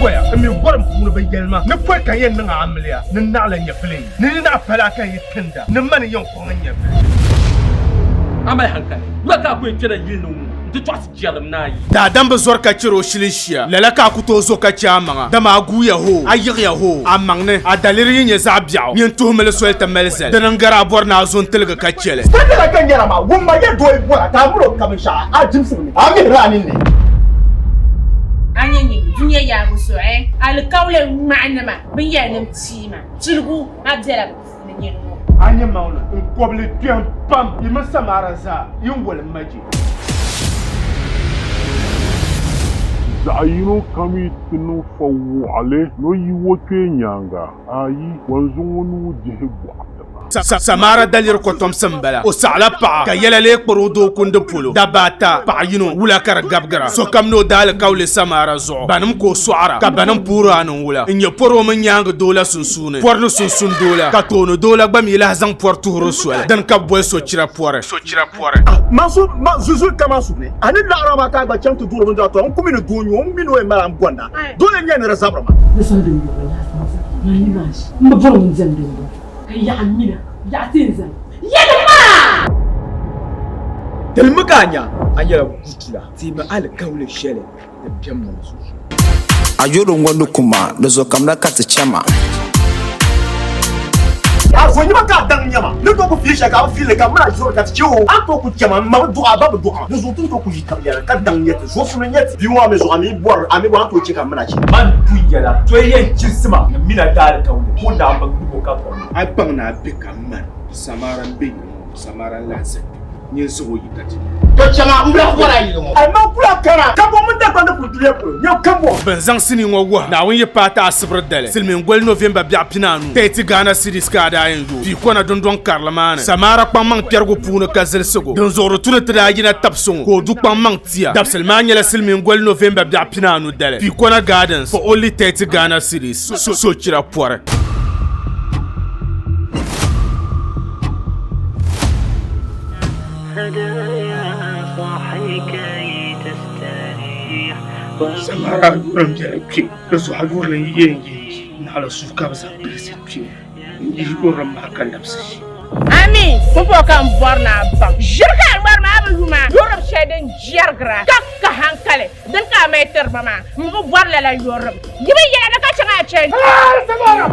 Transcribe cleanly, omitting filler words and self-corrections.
goya, n mi gɔrim puuni bi yɛli ma ni pɔi ka n yɛn niŋ a amiliya ni naɣila nyɛvili ni ni naɣ pali a ka n yi tinda ni mani yɛn kɔŋ n nyɛvili. A mali hankali, wula ka a ku yɛn kpɛna yili ni ŋ-ŋɔ nti tɔɣisi jɛrim ni a yi? Daadam bi zɔri ka chɛr o shili shia, lala ka a ku tooi zo ka chɛ a maŋa, dama a guuya hoo, a yiɣiya hoo, a maŋ ni a daliri yi nyɛ zaɣ biɛɣu, nyin tuhimi li soli ti mali zali, dini n-gari a bɔri ni a zo n-tiligi ka chɛ li. Sitadala ka nyɛra maa, wumma ya doo yi bɔra ka a miri o ka binshɛɣu a jimsibu ni, a mihiri a ninni. A nya nyini dunia yaagu so eh? Alikauli ŋmahinima binyɛrinim tiima piligu a bela bɛ puuni nyini ŋɔ. A nya maŋli n-kɔbili kpɛm pam, yi mini Samaara zaa yi ni wolim ma je. Zaɣ yino kam yi ti niŋ fa wɔɣili ni o yi o kpee nyaaŋa, ayi, wanzuŋ o nuu dihi bɔɣu ti ma. Samaara daliri kɔtomsi m-bala. O saɣila paɣa ka yɛla lee kpari o doo kundi polo. Dabba ata, paɣa yino, wula ka di gabigira. Sokam ni o daalikauli Samaara zuɣu. Banim ka o sɔɣira, ka banim puhiri a ni wula. N-nyɛ pɔri o mini nyaaŋa doo la sunsuuni, pɔri ni sunsun doo la, ka tooni doo la gba mi lahi zaŋ pɔri tuhiri o soli. Dini ka bɛ boli sochira pɔri. Ma so ma zuzuli kaman su ni a ni laɣira maa ka a gba chaŋ ti duɣiri bindira, tɔ n ku mi ni doo n-nyɛ o, m mi ni o yɛn mali a m-bɔnda. Doo yɛn nyɛ ni di zabiri ma. Di saha din bɔŋɔ laasabu zaa, maa yi maa ʒi, m bi bɔri ŋun diɛm din bɔŋɔ, ka yaɣi m mina, yaɣi ti n zani yɛli maa! Tilimi ka a nya a nyɛla gutula, teemi alikauli shɛli din be m mini sunsuuni. A yuri ŋɔ ni kuma, di zo kamina ka ti chɛ ma. A zo nyima ka a daŋ nyama, ni tooi ku fiili shɛli ka a bi fiili li, ka m mini a zori ka ti chɛ o. A ni tooi ku chɛ ma, m ma bi dɔɣi a, ba bi dɔɣi ma, di zuɣu ti ni tooi ku yi tab yɛla ka daŋ nyɛ ti. Zuɣusuni n-nyɛ ti bia ŋɔ a mi zuɣu, a mi bɔri a mi bɔri a ni tooi chɛ ka m mini a chɛ. Man pun yɛla, so yi yɛn chirisi ma ni mina daalikauli, ka o naan bi gbib o ka kɔŋ ma. A baŋ ni a be ka man Samara m-be yili ŋɔ, Samara n-lahi za kpe, nyin zaŋ o yi ka ti. Tɔ chaŋ a, m bi lahi bɔri a yili ŋɔ. A man kula kana, ka bɔ mini Dagbaŋ ni kuli dunia polo, nyɛ kam bɔ. Bɛn zaŋ sinii ŋɔ wuhi Naawuni yi paai ti asibiri dali, silimiin goli November biɛɣu pinaanu, 30 Ghana cedis ka a daa yɛn yooi pii kɔna dundɔŋ karili maa ni. Samara kpaŋmaŋ kpɛrigu puuni ka zilisigu din zuɣuri tu ni ti daa yina tabisi ŋɔ ka o du kpaŋmaŋ tia. Dabisili maa nyɛla silimiin goli November biɛɣu pinaanu dali, pii kɔna Gardens for only 30 Ghana cedis, sochira pɔri. Samara yuri n biɛla kpɛ di zuɣu a yurili n yɛn yi naɣala suu ka bi zaŋ pilisi kpɛ n yihi yurilim maa ka labisi ʒi. Ami, pumpɔŋɔ ka m bɔri ni a baŋ. Ʒiri ka a ŋmari maa bi yu maa yurilim shɛli din jɛrigira ka ka hankali din ka a mali tiri ba maa. M bi bɔri lala yurilim. Yi bi yɛla ni ka chaŋ a chani. Samara!